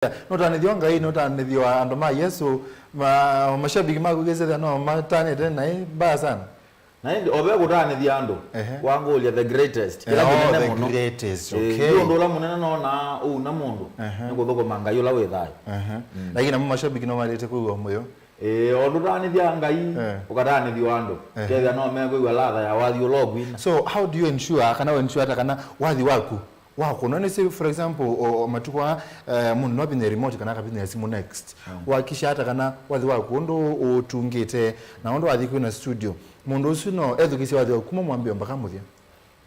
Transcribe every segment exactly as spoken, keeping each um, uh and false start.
Nũtanĩthyo wa Ngai, nũtanĩthyo wa andũ ma Yesũ, ma-, mashabiki maku kĩsĩthya no matanĩte naĩ mbaya sana. Na ĩndĩ, o ve kũtanĩthya andũ, Ehe. wangũlya the greatest, Eh, kĩla oh, kĩnene the mũno. greatest, Eh, okay. Yu ũndũ ũla mũnene nonaa ũuna mũndũ, Ehe. nĩ kũthũkũma Ngai ũla wĩ thayũ. Ehe. Mm. Lakini namo mashabiki no malĩte kwĩw'a mũyo. Ĩĩ, o ndũtanĩthya Ngai, Eh. ũkatanĩthya andũ. Ehe. Kethĩa no mekwĩw'a ladha ya wathi ũla ũkwina. So, how do you ensure, kana ensure ata kana wathi waku wakũnwa? Nĩsĩ, for example, o, o matukũ aa, eh, mũndũ no avinye remote kana akavinya simu next. Mm. Wakisha ata kana wathi waku ũndũ ũtungĩte, na ũndũ wathi kwĩna studio, mũndũ ũsu no ethukĩsye wathi waku kuma mwambĩo mpaka mũthya?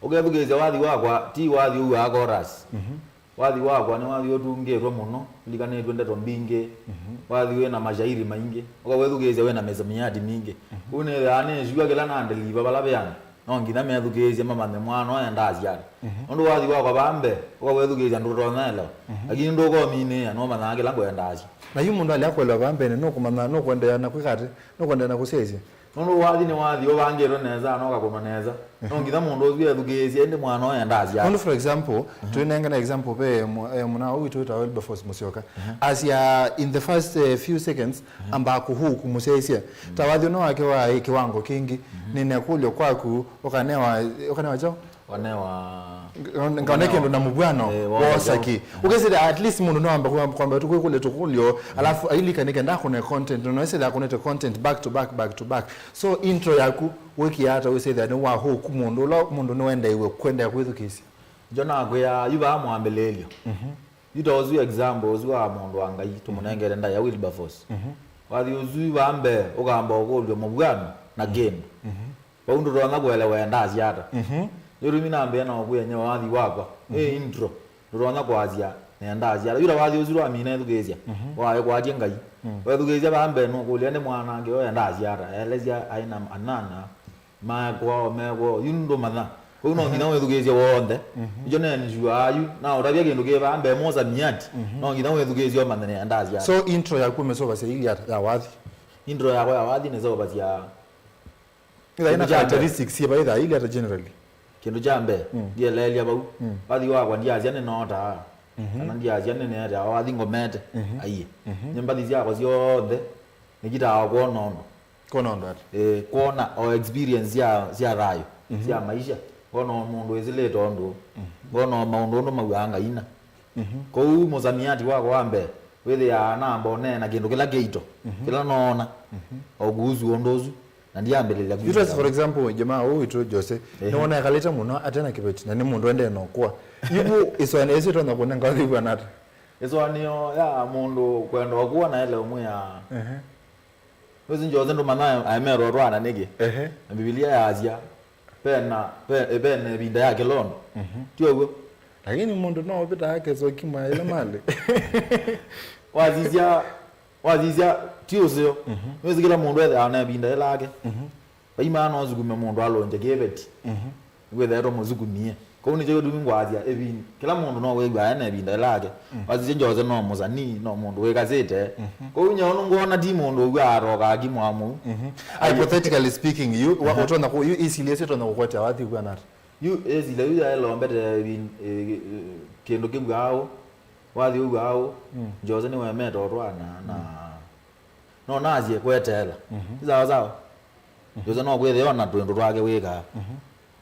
Ũkethukĩĩsya wathi wakwa, ti wathi ũw'aa chorus. Mhm. Wathi wakwa nĩ wathi ũtungĩtwe mũno, ũlikanĩtw'e ndeto mbingĩ, Mhm. wathi wĩ na mashairi maingĩ, ũkawĩthukĩĩsya wĩ na misamiati mingĩ. Mhm. Kũu nĩthĩaa nĩsyũa kĩla na ndeliva vala ve andũ, no nginya methukĩĩsye mamanye mwana ũũ endaa syana. Mhm. Nũndũ wathi wakwa vaa mbee, ũkawĩthukĩĩsya ndũtonya elewa. Mhm. Lakini ndũkominĩĩa, nũmanyaa kĩla ngwendaasya. Na yu mũndũ alea kũelewa vaa mbee, nũkũmanya, nũkũendeea na kwĩka atĩ, nũkũendeea na kũsyaĩĩsya. Nũndũ wathi nĩ wathi ũvangĩtwe nesa na ũkakũnwa nesa. No nginya mũndũ ũsu ethukĩĩsye, ĩndĩ mwana ũũ endaa asya. Nũndũ, for example, Mhm. twĩnengane example, ve mũ-, eh, mũna ũũ witũ wĩtawa Wilberforce Musyoka. Mhm. Asya, in the first, eh, few seconds, Mhm. ambaa kũhũku mũsyaĩĩsya. Mhm. Ta wathi ũno wake wa, eh, kĩwango kĩngĩ, Mhm. nĩnekũlyo kwaku, ũkanewa, ũkanewa kyaũ? Wanewa Ngone kĩndũ na mũvw'ano Eh, wa woosa kyaũ? Kĩ. Ũkĩsĩta at least mũndũ no amba kwamba, kwamba tu kwĩkũlya tũkũlyo, alafu ailika nĩ kenda akũne content, no ĩsĩta akũnĩte content back to back, back to back. So intro yaku wĩkĩa ata wĩsĩthĩa nĩ wa hook mũndũ, ũla mũndũ nĩwendeeiwe kwendea kwĩthukĩĩsya? Njo nakwĩa, yu vaa mwambĩlĩĩlyo. Mhm. Yu ta ũsu example ũsu wa mũndũ wa Ngai, tũmũnengete ndaĩa Wilberforce. Mhm. Wathi ũsu vaa mbee, ũkamba ũkũlw'a mũvw'ano na kĩndũ. Mhm. Vau ndũtonya kũelewa endaasya ata. Mhm. Nĩũtumi nambĩa na ũkwĩa nye wathi wakwa. Ĩ Mhm. intro. Ndũtonya kwasya nendaasya ata. Yu ta wathi ũsu twamina ethukĩĩsya. Mhm. Waĩ kwatye Ngai. Mm. Wethukĩĩsya vaa mbee nũkũlya nĩ mwanangĩko endaasya ata. Elesya aina anana. Makwao, mekwao. Yu ndũmanya. Kũu no nginya wĩthukĩĩsye w'onthe. Mhm. Nĩkyo nenzuaa yu. Na ũtavya kĩndũ kĩ vaa mbee mosamiati. Mhm. No nginya wĩthukĩĩsye ũmanye nendaasya ata. So intro yaku ũmĩseũvasya ili ata ya wathi? Intro yakwa ya wathi nĩseũvasya Ĩla ĩna Kĩndũ kya mbee. Characteristics syĩ vaitha ili ata generally? Kĩndũ kya mbee, Mm. ndieleelya vau. Mm. Wathi wakwa ndiasya nĩnootaa. Mhm. Kana ndiasya nĩneetaa wathi ngomete. Mhm. Aiĩ. Mhm. Nĩ mbathi syakwa syonthe, nĩkitaa kwona ũndũ. Kwona ũndũ ata? Eh, kwona o experience sya, sya thayũ, Mhm. sya maisha. Ngona mũndũ wĩsĩlĩte ũndũ. Mhm. Ngona maũndũ ũndũ mauaa ngaina. Mhm. Kũu mũsamiati wakwa wa mbee, wĩthĩaa namba ũneena kĩndũ kĩla kĩito, Mhm. kĩla noona, Mhm. o kuhusu ũndũ ũsu, na ndiambĩlĩlya You just, for kwĩw'a. Example, jamaa ũũ witũ Jose, Ehe. nĩwona ekalĩte mũno ate na kĩveti, na nĩ mũndũ endee na ũkũa. Yu vu ĩsũanĩo ĩsu ĩtonya kũnenga ũthĩw'a nata? Ĩsũanĩo ya mũndũ kwenda ũkũa na ele ũmwĩa, Ehe. Wĩsĩ Jose ndũmanya aemetwe ũtwaana nĩkĩ? Ehe. Na Mbivilia yaasya, pena, pe-, pena ĩvinda ya kĩla ũndũ. Mhm. Ti ũw'o? Lakini mũndũ no ũvĩtaa akesa ũkima ĩla malĩ. Wasisya, wasisya, ti ũseo. Mhm. Nĩwĩsĩ kĩla mũndũ ethĩawa na ĩvinda ĩla yake. Mhm. Vaima no ũsukume mũndũ alũngye kĩveti. Mhm. Nĩkwĩthĩwa tũmũsukumie. Kũu nĩkyo kĩtumi ngwasya ĩvin-, kĩla mũndũ no wĩw'a aĩ na ĩvinda yake. Mm. Wasisye Jose no mũsanii, no mũndũ wĩkasĩte. Mhm. Kũu nyie ũndũ ngwona ti mũndũ ũw'aa atokaa ki mwamũu. Mhm. Hypothetically speaking, yu, wa-, Aha. ũtonya kũ-, yu easily ĩsu ĩtonya kũkwatya wathi w'ana ata? Yu easily yu yaĩlombete ĩvin-, ĩ-, ĩ-, kĩndũ kĩw'aa ũũ, wathi ũw'aa ũũ, Mm. Jose nĩwemete ũtwaana na Mm. No nasye kweteela. Mhm. Ti sawa sawa. Mhm. Jose no kwĩthĩwa na twĩndũ twake wĩkaa. Mhm.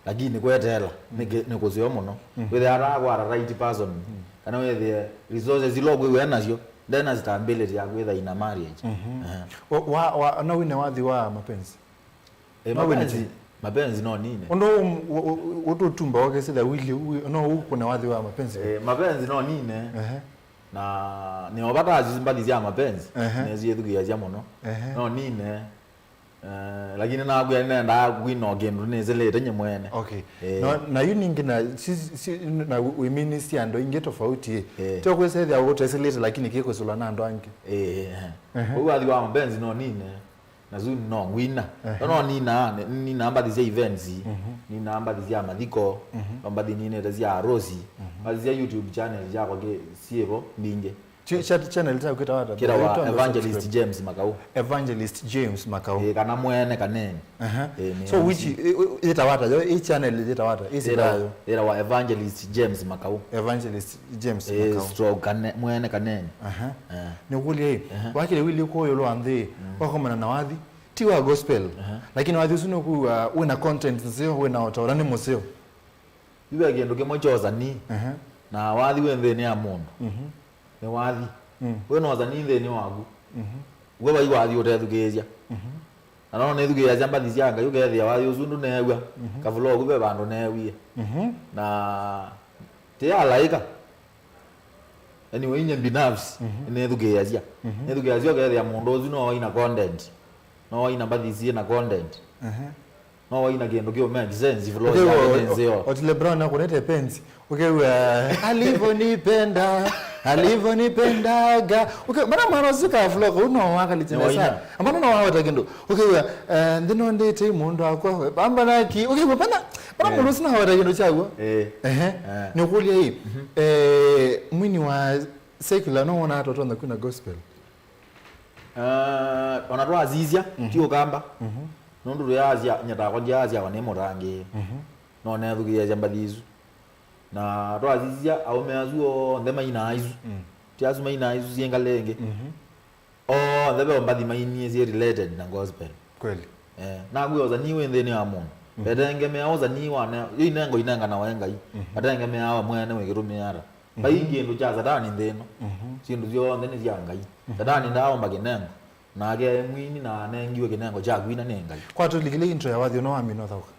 Lakini kweteela nĩ kĩ-, nĩ kũseo mũno. Mhm. Wĩthĩa atakwata right person. Mhm. Kana wĩthĩe resources ila ũkwĩw'a e nasyo, ndena stability ya kwĩtha in a marriage. Mhm. Ehe. Wa, wa, wa, no wine wathi wa mapenzi? Eh, No wine mapenzi, thing. Mapenzi no nine. Ũndũ ũ-, ũ-, ũ-, ũtũtumba ũkĩsĩla wili, wi-, no ũkũne wathi wa mapenzi? Eh, mapenzi no nine. Ehe. Na nĩovata asu mbathi sya mapenzi, Ehe. nĩsyĩthukĩĩasya mũno. Ehe. No nine, eh, lakini nakwĩa nĩnendaa kwina o kĩndũ nĩsĩlĩte nye mwene. Okay. Eh. Na, na yu ningĩ na, si, si, na wi-, wĩminĩsya andũ aingĩ tofauti, eh. Eh. Tyo kwĩsethĩa ũtesĩlĩte lakini kĩkwĩsũla na andũ angĩ. Eh, eh, eh. Ehe. Ũu wathi wa mapenzi no nine. Na zu no ngwina. Ehe. No, no nina, nina mbathi sya events, Mhm. nina mbathi sya mathiko, Mhm. no mbathi ninete sya arosi, Mhm. mbathi sya YouTube channel syakwa ki-, syĩvo mbingĩ. Chi- cha- channel kyaku kĩtawa ata? Kĩtawa Evangelist James Makau. Evangelist James Makau. Ĩĩ, kana Mwene Kaneni. Aha. Ĩĩ, nĩ So, which, ĩ- ĩ- yĩtawa ata? Yo, ĩ channel yĩtawa ata? Ĩ Ĩtawa, sindayo. Ĩtawa Evangelist James Makau. Evangelist James Ĩĩ, Makau. Stroke Kane- Mwene Kaneni. Aha. Eh. Nĩkũlya ĩ, Aha. wakĩlya wĩlĩ kũũ ĩũlũ wa nthĩ, wakomana na wathi, ti wa gospel. Aha. Lakini wathi ũsu nũkwĩw'a wĩna content nzeo, wĩna ũtaũra nĩ mũseo. Yu ve kĩndũ kĩmwe kya ũsanii, Aha. na wathi wĩ nthĩnĩ ya mũndũ. Mhm. Nĩ wathi. Mm. Wĩ na ũsanii nthĩnĩ waku. Mhm. W'o vai wathi ũtethukĩĩsya. Mhm. Na no nĩthukĩĩasya mbathi sya Ngai, ũkethĩa wathi ũsu ndũneew'a. Mhm. Kavula ũku ve vandũ neewie. Mhm. Na ti alaĩka. Anyway, inye binafsi, Mhm. nĩthukĩĩasya. Mhm. Nĩthukĩĩasya ũkethĩa mũndũ ũsu no waina content. No waina mbathi syĩ na content. Aha. No waina kĩndũ kĩũ make sense, flow Okay, yake o- nĩ o- nzeo. Otile Brown akũnete penzi. Ũkew'a, "Alivyonipenda, alivyonipendaga." Okay, mbona mwana ũsu ka flow kũu no wakaliche Nĩ waina. nesa? Mbona no waweta kĩndũ? Ũkew'a, "Eh, nthĩ no ndĩte mũndũ akwa, we, bamba naki." Ũkew'a, mbona, mbona Eh. mũndũ ũsu no waweta kĩndũ kyaw'o? Eh. Ehe. Eh. Nĩũkũlya ĩ, Mhm. eh, mwini wa secular no wona atotonda kwina gospel? Ah, ona twasisya, Mhm. ti ũkamba. Mhm. Nũndũ tũyasya, nyatakwa ndyasyawa nĩ mũtangĩĩe. Mhm. No nethukĩĩasya mbathi isu. Na twasisya, aũme asu onthe mainaa isu. Mm. Ti asu mainaa isu syĩ ngalĩ ĩngĩ. Mhm. Onthe ve mbathi mainie syĩ related na gospel. Kweli. Eh, nakwĩa ũsanii wĩ nthĩnĩ wa mũndũ. Mhm. Vetengemea ũsanii wa ne-, yu inengo inenganawa nĩ Ngai. Mhm. Vatengemeaa we mwene wĩkĩtũmĩa ata. Vai Mhm. kĩndũ kya Satani nthĩ ĩno. Mhm. Syĩndũ syonthe nĩ sya Ngai. Mhm. Satani ndaaomba kĩnengo, nake e mwini na anengiwe kĩnengo kya kwina nĩ Ngai. Kwa tũlikile intro ya wathi ũno wamina ũthaũka.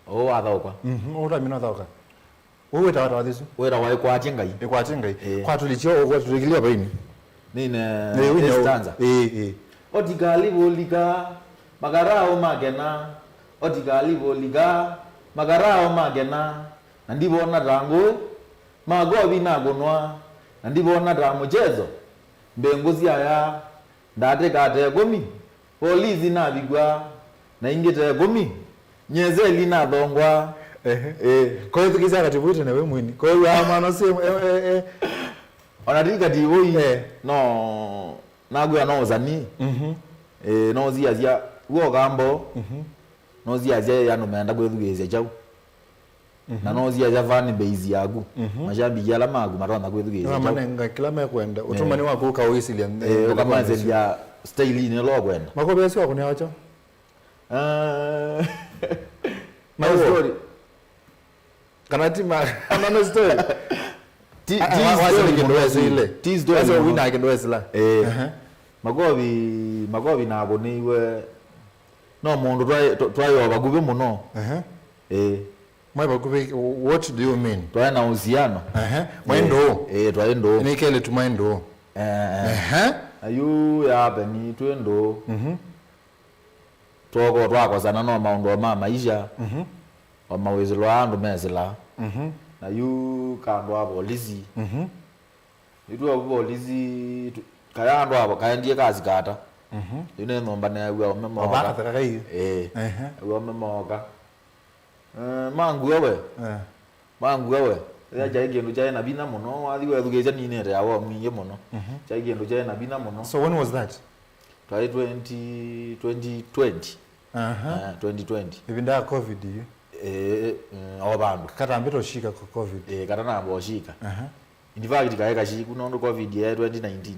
Ũũ wathaũka. Mhm, ũũ twamina ũthaũka. Ũũ wĩtawa ta wathi ũsu? Wĩtawa Ĩkwatye Ngai. Ĩkwatye Ngai. Ĩĩ. Kwa tũlikyo, kwa tũlikile vaini. Nine Ĩĩ, wĩna ũ- stanza. Ĩĩ, ĩĩ. Otikalivulika, makarao makena. Otikalivulika, makarao makena. Na ndivona ta ngũĩ, makovi nakũnwa, na ndivona ta mũchezo, mbĩngũ syaya, ndatĩka ta ĩkũmi, polisi navikw'a, na ingĩ ta ĩkũmi, nyeseli nathongwa. Ehe. Ĩĩ. Kwa hiyo tukisema kati vuite na we mwini. Kwa hiyo ama no same, eh, eh, eh. Ona ti kati voi, Eh. no, nakwĩa no ũsanii. Mhm. Ĩĩ, no siasya, w'o kambo, Mhm. no siasya andũ menda kwĩthukĩĩsya kyaũ. Mhm. Na no siasya fan base yaku. Mhm. Mashabiki ala maku matonya kwĩthukĩĩsya kyaũ. Nĩwamanenga kĩla mekwenda. Eh. Ũtũmani waku ũkaũĩsĩlya nthĩ- Eh, ũkamasĩlya style-inĩ ĩla ũkwenda. Makovi asu akũnĩawa kyaũ? Ah, Maũũ. Story. Kana ti ma-, kana no story? Ti, Ah, ti wa-, wasya story nĩ kĩndũ mũno wesĩle. Ti story Wasya mũno. Wina kĩndũ wesĩla. Eh. Aha. Makovi, makovi nakũnĩiwe. No mũndũ twaĩ, twa-, twaĩ o vakuvĩ mũno. Aha. Eh. Mwaĩ vakuvĩ, what do you mean? Twaĩ na uhusiano. Aha. Mwaĩ Eh, ndũũ? Eh, twaĩ ndũũ. Nĩ kelĩ tu mwaĩ ndũũ. Eh, eh. Aha. Na yu yapeni twĩ ndũũ. Mhm. Twoko twakosana no maũndũ ma maisha. Mhm. O mawĩsĩlo aa andũ mesĩlaa. Mhm. Na yu kandũ wa volisi. Mhm. Yu twĩ volisi, tu-, kaya andũ avo kaendie kasi kata. Mhm. Yu nĩ nyũmba neew'a aũme moka. Ĩĩ. Ehe. Neew'a aũme moka. Eh, mangua we. Eh. Mangua we. Ĩla kyaĩ kĩndũ kyaĩ na vinya mũno, wathi wethukĩĩsya ninĩte awa mwingĩ mũno. Mhm. Kyaĩ kĩndũ kyaĩ na vinya mũno. So when was that? Twaĩ twenty, twenty twenty. Aha. Eh, twenty twenty. Ĩvinda ya covid yu. Eh, eh, mm, o vandũ. Katambĩte ũshika kwa covid. Eh, katanamba ũshika. Aha. In fact, kaĩ kashiku nũndũ covid yaĩ twenty nineteen.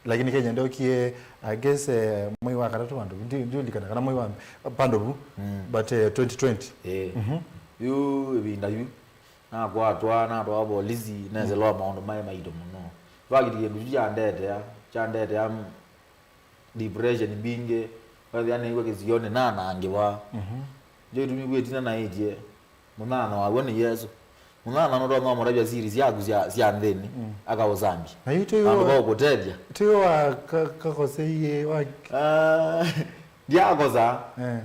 Lakini Kenya ndokie, I guess, eh, mwei wa katatũ vandũ, ndi-, ndiulikana kana mwei wa mbee, vandũ vu, Mm. but, eh, twenty twenty. Eh. Mhm. Yu ĩvinda yu, nakwatwa, natwawa volisi, neselewa maũndũ maĩ maito mũno. In fact, kĩndũ kyu kyandetea, kyandetea, mm, depression mbingĩ, wethĩa nĩw'a kĩsionĩ nanangĩwa. Mhm. Ndio itumi kwĩtina naĩtye, mũnana waw'o nĩ Yesũ. Mũnana nũtonya ũmũtavya siri syaku sya, sya nthĩnĩ, Mm. akaũsambya. Na yu tũyũ Vandũ va ũkũtethya. Tũyũ wa ka-, kakoseie wa Ah, ndyakosa. Eh.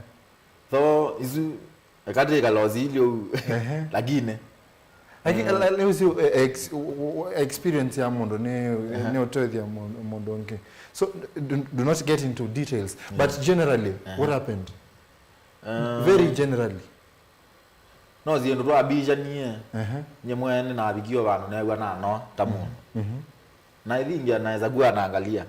Tho isu, eka twĩkala ũsili ũu. Ehe. Lakini. Lakini, Mm. la-, la-, usi, eh, ex-, u-, u-, experience ya mũndũ nĩ, Ehe. nĩ ũtethya mũndũ, mũndũ ũngĩ. So, do, do not get into details. Yeah. But generally, Ehe. what happened? Eh. Very generally. No syĩndũ twambĩĩanie, Ehe. nye mwene navikie o vandũ neew'a nanoa ta mũndũ. Mhm. Na I think anaweza kuwa anaangalia.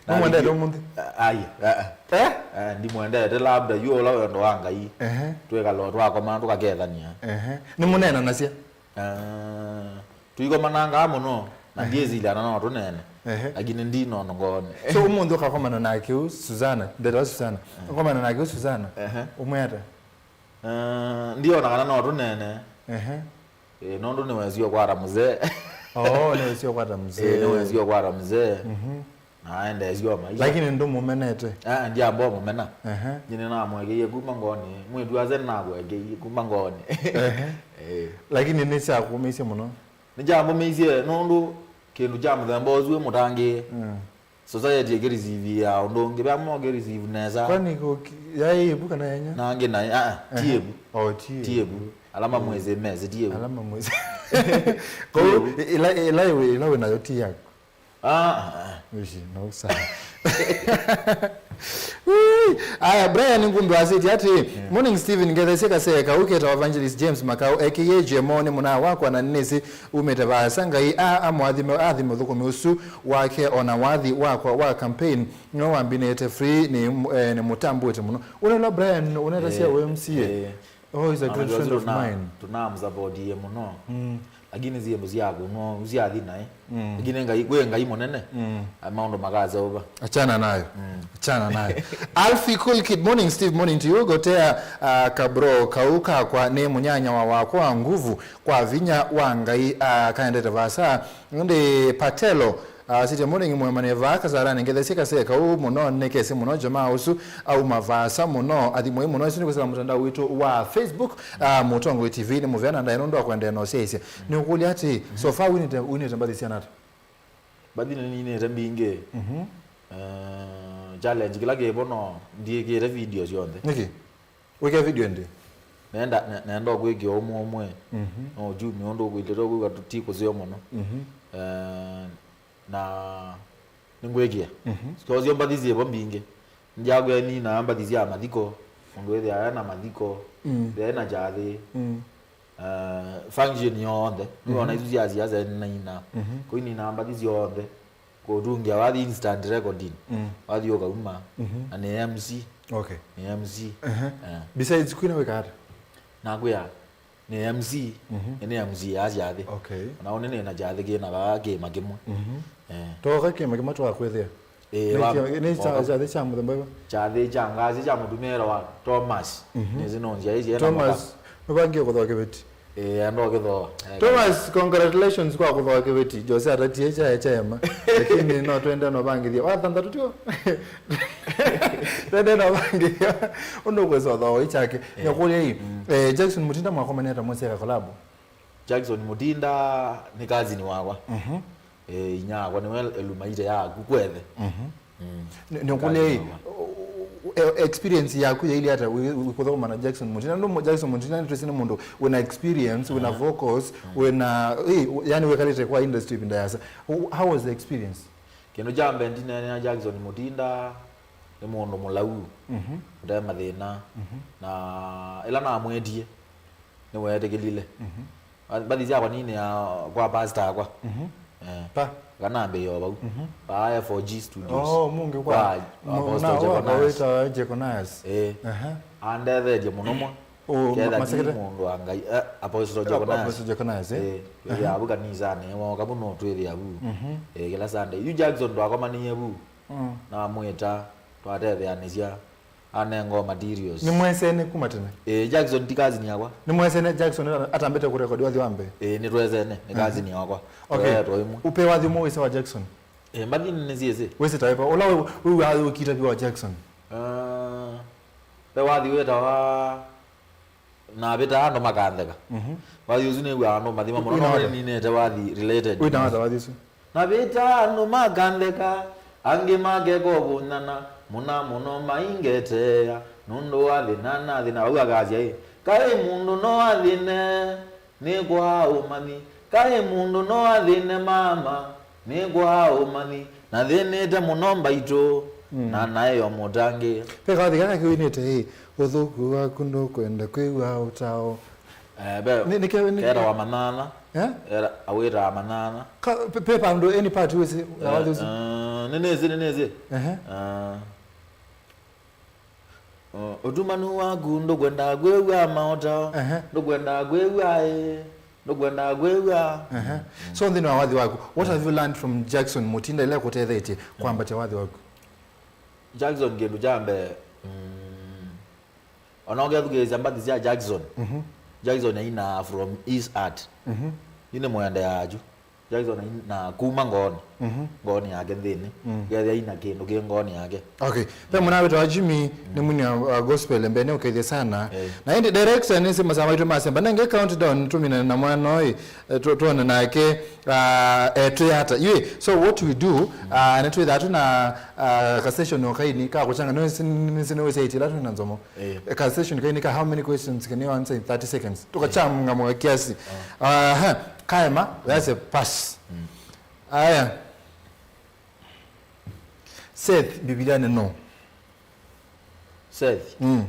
Na Nũmwendete ndio- ũmũnthĩ? Ai, ah, ah. Eh? Ah, ndimwendete, labda yu ũla wendo wa Ngai. Ehe. Twĩkala twakoma tũkakethania. Ehe. Nĩmũneenanasya? Ah, tũikomanangaa mũno, na Ehe. Ndiĩsilana no tũneene. Ehe. Lakini ndinono ngoonĩ. So, ũmũnthĩ ũkakomana na kĩu Susana, ndetawa Susana. Ũkomana na kĩu Susana, Ehe. Ũmwĩa ata? Ah, ndiona kana no tũneene. Ehe. Eh, nũndũ nĩwesie ũkwata mzee. Oh, nĩwesie ũkwata mzee. Eh, nĩwesie ũkwata mzee. Mhm. Na aendeesye o maisha. Lakini ndũmũmenete? Ah, ndiamba ũmũmena. Ehe. Nyie nĩnamũekeie kuma ngoonĩ. Mwĩtu ase nĩnakũekeie kuma ngoonĩ. Ehe. Eh. Lakini nĩsyakũũmĩisye mũno? Nĩkyambũmĩisye nũndũ kĩndũ kya mũthemba ũsu wĩ mũtangĩĩe. Mm. Society ĩkĩreceive ya ũndũ ũngĩ, vamwe ũkĩreceive nesa. Kwani kũki-, yaĩ ĩvu kana yanya? Na angĩ na, ah, ah, ti Ehe. Ĩvu. Oh, ti Ti ĩvu. Ĩvu. Ala mamwĩsĩ mesĩ, ti ĩvu. Ala mamwĩsĩ. Kwoou, ĩla, ĩla wĩ, ĩla wĩ nayo ti yaku. Ah, ah, ah. Ici, no sawa. Wee! Aya, Brian Ngumbi wasĩtye atĩ, Yeah. Morning Steven, ngetheesye kasee kaũ ketawa Evangelist James Makau, aka J M O, nĩ mũnaa wakwa na nĩnĩsĩ umĩte vaasa. Ngai a, amũathime, athime ũthũkũmi ũsu wake, o na wathi wakwa wa campaign no wambinĩte free nĩ, eh, nĩmũtambũĩte mũno. Ũla, ũla Brian ũnetasya Eh, U M C A. Eh. Oh, he's a great Unajua friend sisi of tuna-, mine. Tunamsupportie mũno. Mm. Lakini syĩndũ syaku no syathi naĩ. Mm. Lakini Ngai, kwĩ Ngai mũnene. Mm. Ah, maũndũ makaseũva. Achana nayo. Mm. Achana nayo. Alfie Cool Kid, morning Steve, morning to you. Gotea, uh, kabro kau kakwa nĩ mũnyanyawa wakwa wa nguvu kwa vinya wa Ngai, uh, kaendete vasa. Ndi Patelo, uh, City Morning mwemane vaa Kasarani, ngetheesye kasee kaũ mũno, nĩkesĩ mũno jamaa ũsu auma vaasa mũno, athimwei mũno. Isu nĩ kwĩsĩla mũtandao witũ wa Facebook, uh, Mũtongoi T V nĩ mũvea na ndaĩ nũndũ wa kwendeea na ũsyaĩĩsya. Nĩũkũlya atĩ, so far winĩte, winĩte mbathi siana ata? Mbathi nĩninĩte mbingĩ. Mhm. Eh, challenge kĩla kĩvo no ndiĩkĩte video syonthe. Nĩkĩ? Wĩkĩa video ĩndĩ? Nenda, ne-, nenda kwĩkĩa ũmwe ũmwe. Mhm. No juu nĩ ũndũ ũkwĩlĩte kwĩw'a ti kũseo mũno. Mhm. Eh, na nĩngwĩkĩa. Mhm. Sio mbathi syĩvo mbingĩ. Njakwĩa nina mbathi sya mathiko. Mũndũ wĩthĩawa na mathiko. Mm. Ena kyathĩ. Mm. Eh, function yonthe. Nĩwona Mhm. isu sya siasa ninaina. Mhm. Kũinina mbathi syonthe. Kũtungĩa wathi instant recording. Mm. Wathi ũkauma. Mhm. Na nĩ M C. Okay. Nĩ M C. Ehe. Eh. Besides kwina wĩka ata? Nakwĩa, nĩ M C, Mhm. nĩ M C ya syathĩ. Okay. Na ũnĩ nĩ na kyathĩ kĩ na vaa kĩma kĩmwe. Mhm. Eh. Toka kĩma kĩmwe twakwĩthĩa. Eh, nĩ wa-, kĩma, nĩ kya-, oka- kyathĩ kya mũthemba wĩva? Kyathĩ kya ngasi kya mũtumĩĩra wa Thomas. Mhm. Nĩsĩ no nzĩa ici ena Thomas, mũka- nũvangie kũthooa kĩveti. Eh, andũ akĩthooa. Eh, Thomas, congratulations kwa kũthooa kĩveti. Jose atatie kyae kyaema. Lakini no twende no vangithia. Wa thanthatũ tio? Twende no vangithia. Ũndũ kwesa ũthooa ichake. Eh. Nyakulia hii. Mm. Eh, Jackson Mutinda mwakomania ta mweseka collab? Jackson Mutinda nĩ cousin wakwa. Mhm. Eh, inya wakwa nĩwe elumaite ya kukwethe. Mhm. Mm. Nĩ, nĩ kũlei, Kazini wakwa. E-, experience yaku yaili ata wi-, wi-, kũthoma na Jackson Mutinda? Nũndũ Jackson Mutinda nĩ twĩsĩ nĩ mũndũ wĩna experience, wĩna Aha. vocals, Mm. wĩna, eh, yani wĩkalĩte kwa industry ĩvinda yasa. Wh-, how was the experience? Kĩndũ kya mbee ndineenea Jackson Mutinda nĩ mũndũ mũlau, Mhm. ũte mathĩna. Mhm. Na ĩla namwĩtie, nĩweetĩkĩlile. Mhm. Mbathi syakwa ninĩa kwa pastor akwa. Mhm. Eh. Pa? Kana mbee o vau. Mhm. Pa F O G Studios. Oh, mũngĩ kwa, kwa mu-, Apostle na, wa, Jeconias. Wĩtawa Jeconias. Eh. Aha. Andethetye mũno mwa. Oh, ma-, Ketha ti masekete? Mũndũ wa Ngai. Eh, Apostle Ap-, Jeconias. Apostle Jeconias, eh? Eh, twĩthĩa Aha. Vu kanisanĩ, woka vu no twĩthĩa vu. Mhm. Eh, kĩla Sunday. Yu Jackson twakomanie vu. Mm. Namwĩta, twatetheanĩsya. Anengo materials. Nĩmwesene kuma tene? Eh, Jackson ti cousin yakwa. Nĩmwesene Jackson ata-, atambĩte kũrekodi wathi wa mbee? Eh, nĩtwesene, nĩ Mhm. cousin yakwa. Okay. Tũreetwo ĩmwe. Ũpe wathi ũmwe wĩsa wa Jackson? Eh, mbathi nĩnĩsyĩsĩ. Wĩsĩ ta wĩva? Ũla wĩ, wĩ wa ũkita vyũ wa Jackson? Ah, ve wathi wĩtawa Navĩtaa andũ makantheka. Mhm. Wathi ũsu nĩw'aa andũ mathima mũno, Wĩna no wata? Nĩninĩte wathi related. Wĩna wata wathi ũsu? Navĩtaa andũ makantheka, angĩ makeka ũvũnyana, mũna mũno maingeteea, nũndũ wa thĩna na thĩna. Vau akasya ĩ, kaĩ mũndũ no athĩne, nĩ kwaa ũmanyi, kaĩ mũndũ no athĩne mama, nĩ kwaa ũmanyi, nathĩnĩte mũno mbaitũ, Mm. na naĩ o mũtangĩĩe. Ve kawathi kaka kĩwinĩte ĩ, ũthũku waku ndũkwenda kwĩw'a ũtao. Eh, ve, Nĩ, nĩ kĩo, nĩ ketawa manyanya. Eh? Era, awĩtaa manyanya. Ka, pe, pe vandũ any part wĩsĩ, ya wathi ũsu? Eh, nĩnĩsĩ, nĩnĩsĩ. Ehe. Ah. Uh, ũtumanu waku ndũkwenda kwĩw'a maota, ehe, ndũkwenda kwĩw'a ĩ, ndũkwenda kwĩw'a. Ehe. So nthĩnĩ wa wathi waku, what have you learned from Jackson Mutinda ĩla ĩkũtetheetye kwambatya wathi waku? Jackson, kĩndũ kya mbee, mm, ona ũkethukĩĩsya mbathi sya Jackson, mhm, Jackson aina from his heart. Mhm. Nĩ nĩmwendeaa yu. Jackson aina kuma ngoonĩ, mhm, ngoonĩ yake nthĩnĩ, mm, ũkethĩa aina kĩndũ kĩ ngoonĩ yake. Okay. Ve mũna wĩtawa Jimmy, nĩ mwini wa, wa gospel, mbee nĩ ũkethĩa sana. Eh. Na ĩndĩ director nĩsĩ masaa maitũ masemba. Nenge countdown tũmine na mwana ũyũ, eh, tu-, tuone nake, ah, eh, twĩ ata. Yui, so what we do, ah, nĩ twĩthaa twĩ na, ah, ka session o kaini ka kũchanga. Nĩsĩ, nĩsĩ nĩwĩsĩ ĩtĩ ĩla twĩ na nzomo. Eh. Eh, ka session kaini ka how many questions can you answer in thirty seconds? Tũkachangamwa kiasi. Ah. Aha, kaema, that's a pass. Mm. Aya. Seth, Biblia nĩ no. Seth. Mm.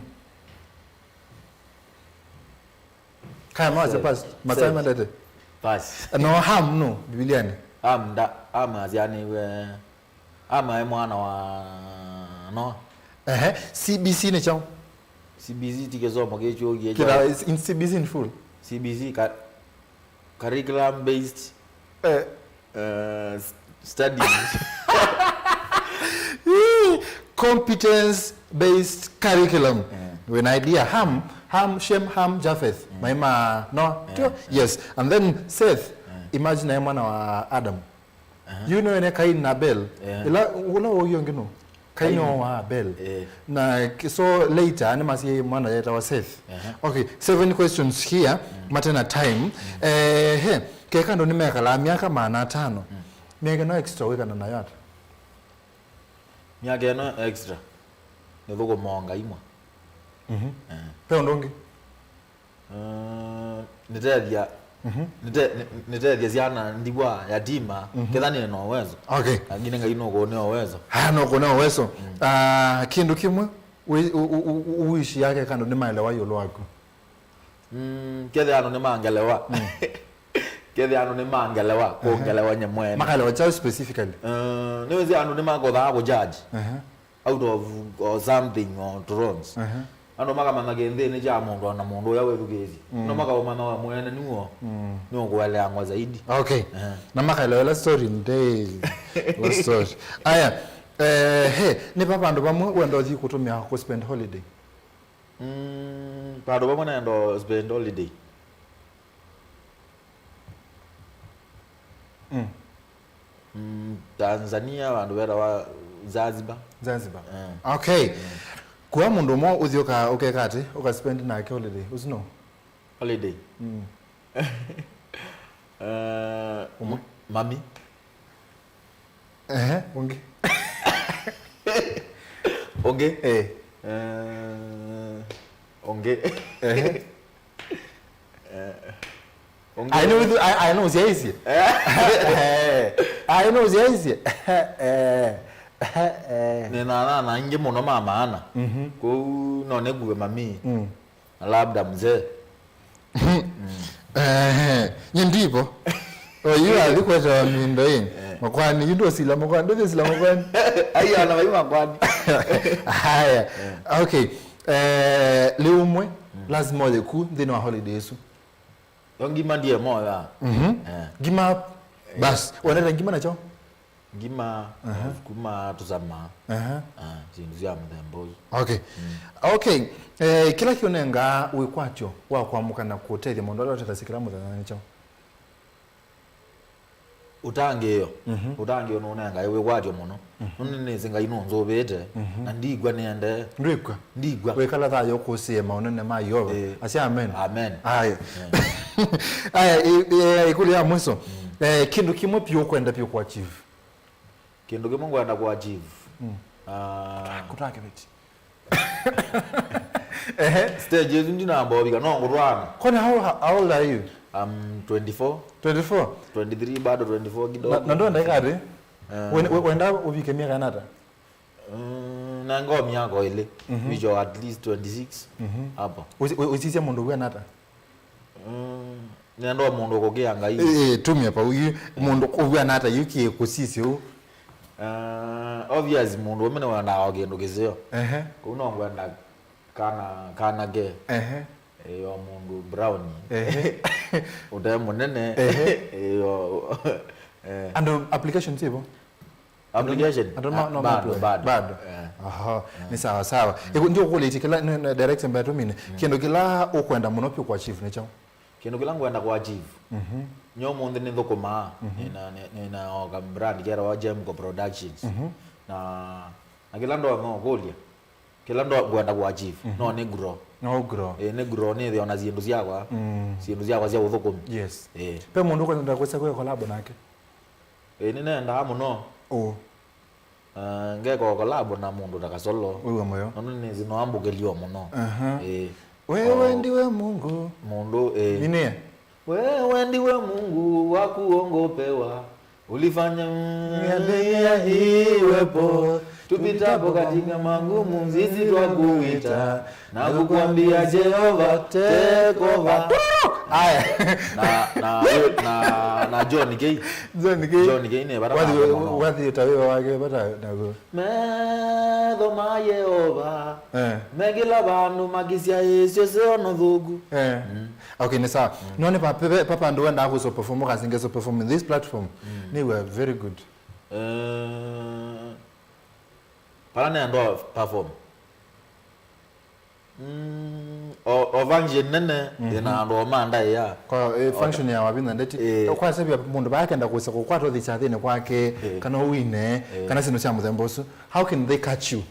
Kaema, that's a pass. Seth. Masaa mendete. Pass. No, Ham, no, Biblia nĩ. Ham, nda, Ham asyaanĩw'e. Ham aĩ mwana wa Noa. Ehe, C B C nĩ kyaũ? C B C ti kĩsomo kĩkyũkie kya. Kĩla, is in C B C in full. C B C ka, curriculum based, eh, uh, s-, studies. Competence based curriculum. Eh. Wĩna idea. Ham, Ham, Shem, Ham, Japheth. Mm. Maĩ ma Noa. Eh, tio? Eh. Yes. And then Seth, eh, imagine aĩ mwana wa Adam. Aha. You know ene Kain na Abel. Yeah. Ila, ũla ũyũ ũngĩ no. Kain. Kain wa Abel. Eh. Na ki-, so later, nĩ masie mwana yetawa Seth. Aha. Okay, seven questions here, mm, matena time. Mm. Eh, he, keka andũ nĩmekalaa myaka maana atano. Mm. Myaka ĩno extra wĩkana nayo ata? Myaka ĩno extra. Nĩ thũkũma o Ngai mwa. Mhm. Eh. Pe ũndũ ũngĩ? Uh, nĩtethya, mhm, nĩte-, nĩ-, nĩtethya syana ndiwa yatima, mhm, ketha nĩ na uwezo. Okay. Lakini Ngai nũkũnĩa uwezo. Ah, nũkũnĩa uwezo. Mm. Ah, kĩndũ kĩmwe, wi-, u-, u-, u-, u-, wishi yake kando nĩmaelewa ĩũlũ waku. Mm, kethe andũ nĩmangelewa. Mm. Kethe andũ nĩmangelewa, aha, kũngelewa nye mwene. Makaelewa chao specifically. Uh, nĩwĩsĩ andũ nĩmakothaa kũjudge. Aha. Out of, or something, or thrones. Aha. Andũ makamanya kĩnthĩnĩ kya mũndũ ona mũndũ ũya wĩthukĩĩsye. Mm. No makaũmanya we mwene nĩw'o, mm, nĩũkũeleangwa zaidi. Okay. Aha. Na makaelewa ĩla story nde, ĩla story. Aya, eh, he, nĩ va vandũ vamwe wenda ũthi kũtũmĩa kũ spend holiday? Mm, vandũ vamwe naenda spend holiday. Mm. Mm, Tanzania, vandũ vetawa Zanzibar. Zanzibar. Eh. Okay. Mm. Kua mũndũ ũmwe ũthi ũka-, ũkeka atĩ, ũka spend nake holiday, ũsu no? Holiday? Mm. Eh, ũmwe? Mami. Ehe, ũngĩ. Ũngĩ? Eh. Eh, ũngĩ. Ehe. Eh, ũngĩ. Aĩ nũthu-, aĩ, aĩ nũsyaisye. Eh. Eh. Aĩ nũsyaisye. Eh. Eh. Eh. Nĩ na anana aingĩ mũno ma maana. Mhm. Kwoou no nĩkue mami. Mm. Na labda mzee. Ehe, nye ndivo. Oyu athi kwetewa mindo ĩ. Eh. Makwani, yu ndũsila makwani, ndũsila makwani. Ai, ana vai makwani. Haya. Eh. Okay. Eh, lĩu ũmwe, mm, lazima ũye ku nthĩnĩ wa holiday ĩsu. Yo ngima ndiye moya. Mhm. Eh. Ngima, eh, bas. Wendete ngima nacho? Ngima, aha, kuma tũsama. Aha. Ah, syĩndũ sya mũthemba ũsu. Okay. Mm. Okay. Eh, kĩla kĩũnengaa wĩkwatyo wa kwamũka na kũtethya mũndũ ala ũtethasya kĩla mũthenya nĩ kyaũ? Ũtangĩĩo. Mhm. Ũtangĩĩo nũnengae wĩkwatyo mũno. Mhm. Nũndũ nĩnĩsĩ Ngai nũnzũvĩte, mhm, na ndikw'a nĩendee. Ndwĩkw'a? Ndikw'a. Wĩkala thayũ ũkũsĩe maũnene ma Yeova. Eh. Asya amen. Amen. Aya. Eh. Aya, ĩ-, ĩ-, ĩkũlyo ya mwiso. Mm. Eh, kĩndũ kĩmwe piũ ũkwenda piũ kũ achieve? Kĩndũ kĩmwe ngwenda kũ achieve. Mm. Ah. Kũtwaa kĩveti. Ehe. Stage ĩsu ndinamba ũvika, no ngũtwaana. Kwani how, how old are you? I'm twenty-four. Twenty-four? Twenty-three bado, twenty-four kidogo. Na, na ndwenda ĩka atĩ? Eh. Wen-, we-, wenda ũvike myaka ĩna ata? Mm, na ngomi yako ĩlĩ. Mhm. Wicho at least twenty-six. Mhm. Hapo. Ũsi-, ũ-, ũsisya mũndũ wĩana ata? Mm. Nenda o mũndũ kũkĩa Ngai. Ĩĩ, tumia pau yu, mũndũ ũvw'ana ata yu kĩ kũsisya ũu? Ah, obvious, mũndũ ũmwe nĩwendaa o kĩndũ kĩseo. Ehe. Kũu no ngwenda kana, kana ke. Ehe. Ĩĩ, o mũndũ brown. Ehe. Ũte mũnene. Ehe. Ĩĩ, o, eh. Andũ application syĩvo? Application? Andũ no, no, bado, bado. Bado. Eh. Aha, ni sawa sawa. Iko ndio kule itikila director mbaya tumine. Kĩndũ kĩla ũkwenda mũno pyu kwa chief nĩ kyaũ? Kĩndũ kĩla ngwenda kũ achieve. Mhm. Nyo mũnthĩ nĩ thũkũmaa. Mhm. Nĩna, nĩ- nĩna oka brand ketawa Jemco Productions. Mhm. Na, na kĩla ndonya ũkũlya. Kĩla ndo ngwenda kũ achieve. Mhm. No nĩ grow. No grow. Eh, nĩ grow nĩ thĩona syĩndũ syakwa. Mm. Syĩndũ syakwa sya ũthũkũmi. Yes. Eh. Pe mũndũ ũkwenda kwĩsa kwĩ collab nake? Ĩĩ, nĩnendaa mũno. Ũ. Ah, ngeka collab na mũndũ ta Kasolo. Wĩw'a mũyo. Nũndũ nĩnĩsĩ no ambũkĩlio mũno. Aha. Ĩĩ. Wewe ndiwe Mungu. Mũndũ, ĩĩ. Nĩnĩe? Wewe ndiwe Mungu, wa kuongopewa. Ulifanya dunia iwepo. Tupitapo katika magumu, sisi twakuita. Na kukwambia Jehova, take over. Aya. Na, na, na, na John K. John K. John K nĩ vata mũno. Wathi ũtawĩwa wake vata naguo. Metho ma Yehova. Eh. Mekĩla vandũ makĩsyaĩĩsya ũseo na ũthũku. Eh. Mm. Okay, nĩ sawa. Mm. None pa, pa, pa, pa andũ wendaa kũso perform, ũkasinge so perform in this platform. Mm. Nĩ were very good. Eh, pala nĩ andũ perform. Mm, o, o function nene, mhm, ĩna andũ o ma ndaĩa. Kwa, eh, function ya Wavinya Ndeti. Eh. Kwasevya mũndũ vaakenda kũsa kũkwata ũthi kyathĩnĩ kwake, eh, kana ũwine, eh, kana syĩndũ sya mũthemba ũsu. How can they catch you?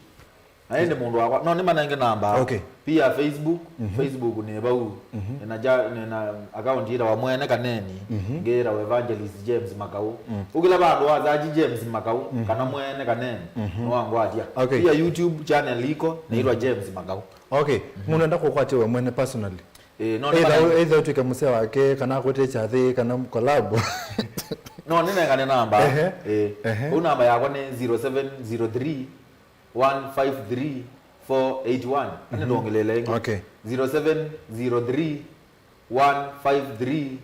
Na ĩndĩ mũndũ wakwa, no nĩmanenge namba. Okay. Pia Facebook, mhm, Facebook nĩ vau. Mhm. Nĩna ja-, nĩna account yĩtawa Mwene Kaneni, mhm, ĩngĩ yĩtawa Evangelist James Makau. Mm. Ũkĩla vandũ wa search James Makau, mhm, kana Mwene Kaneni, mhm, nĩwangwatya. Okay. Pia YouTube channel iko, nĩĩtwa, mhm, James Makau. Okay. Mhm. Mũndũ enda kũkwatya we mwene personally. Eh, no, either, nĩmanenge, either ũtw'ĩke mũseo wake, kana akwĩte kyathĩ, kana collab. No, nĩnengane namba. Ehe. Eh. Ehe. Kũu namba yakwa nĩ zero seven zero three, one five three, four eight one. Ani, mhm, ndongeleele ĩngĩ. Okay. Zero seven zero three, one five three,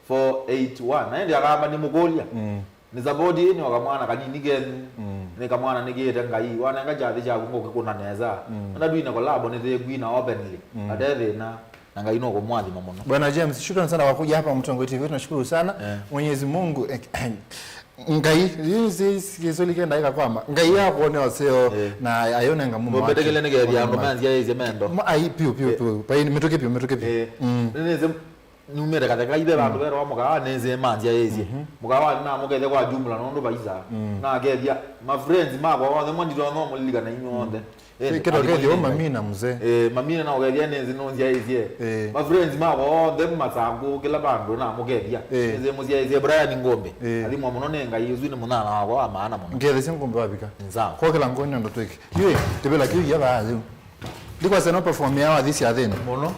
four eight one. Na ĩndĩ akamba nĩmũkũlya. Mm. Nĩ support ĩĩ nĩ o kamwana kanini kenyu. Mm. Nĩ kamwana nĩkĩĩte Ngai. Wanenga kyathĩ kyaku ngũkĩkũna nesa. Mm. Enda twine collab nĩtwĩkwina openly. Mm. Ate thĩna. Na Ngai nũkũmwathima mũno. Bwana James, shukran sana kwa kuja hapa Mtongoi T V. Tunashukuru sana. Eh. Mwenyezi Mungu, eh, Ngai, Kiswahili kenda ika kwama. Ngai akwone ũseo, eh, na ayonenga mumo wake. Mbetekele nĩkethĩa andũ manzia ĩsye mendo. Ai, piu, piu, eh, piu. Pai, mĩtũkĩ piu, mĩtũkĩ piu. Eh. Mm. Nĩnĩsĩ numĩte katheka ive vandũ, mm, verwa mũkawa nĩsĩ manzia ĩsye. Mhm. Mũkawa namũkethya kwa jumla nũndũ vaisa. Mm. Nakethya ma friends makwa onthe, mwa nditonya mũlilikana inyuothe. Ĩndĩ, kĩndũ kethĩwa mamina mzee. Eh, mamina na ũkethĩa nĩnzĩ nũnzyaĩsye. Eh. Ma friends makwa onthe Masangu kĩla vandũ namũkethya. Eh. Nĩnzĩ mũsyaĩsye Brian Ngũmbĩ. Eh. Athimwa mũno nĩ Ngai, ũsu nĩ mũnyana wakwa wa maana mũno. Ngethesya Ngũmbĩ wavika. Nĩ sawa. Kwa kĩla ngoni ndo twĩke. Yue, tibila kiu ya vaa yu. Ndikwasya no perform ya wathi syathĩnĩ. Mũno.